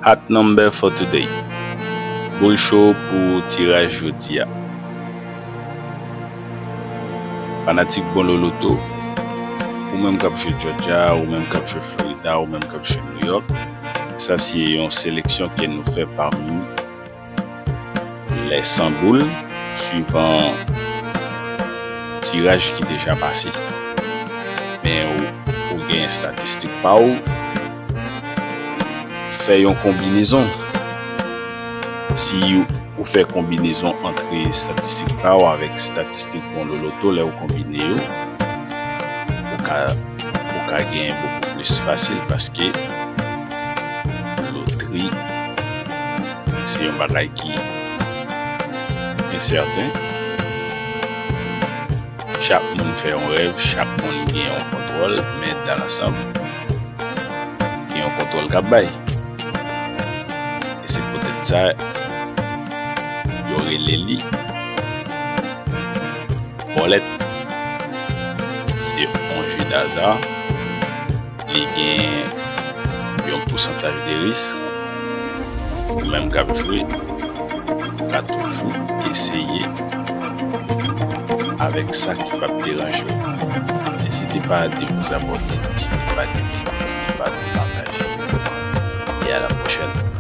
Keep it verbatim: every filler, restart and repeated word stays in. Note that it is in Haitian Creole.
Hot number for today. Boul cho pou tiraj jodi a. Fanatik Bonlo Loto, ou menm k ap jwe Georgia, ou menm k ap jwe Florida, ou menm k ap jwe New York, sa se yon seleksyon ke nou fè pami lè san boul, swivan tiraj ki deja pase. Men ou, ou gen estatistik pa w, fè yon konbinezon. Si ou fè konbinezon ant estatistik pa w avèk estatistik Bonlo Loto, lè ou konbine yo, ou ka, ou ka genyen bokou plis fasil, paske lotri se yon bagay ki ensèten. Chak moun fè yon rèv, chak moun gen yon kontwòl, men dan lansanm, gen yon kontwòl k ap bay. E se poutèt sa, yo rele li bòlèt. Se yon jeu d'hasard. Li gen yon pousantaj de risk. Ou menm k ap jwe, ou ka toujou eseye avèk sa ki p ap deranje w. N'hésitez pas de vous abonner, n'hésitez pas de liker, n'hésitez pas de partager. Et à la prochaine.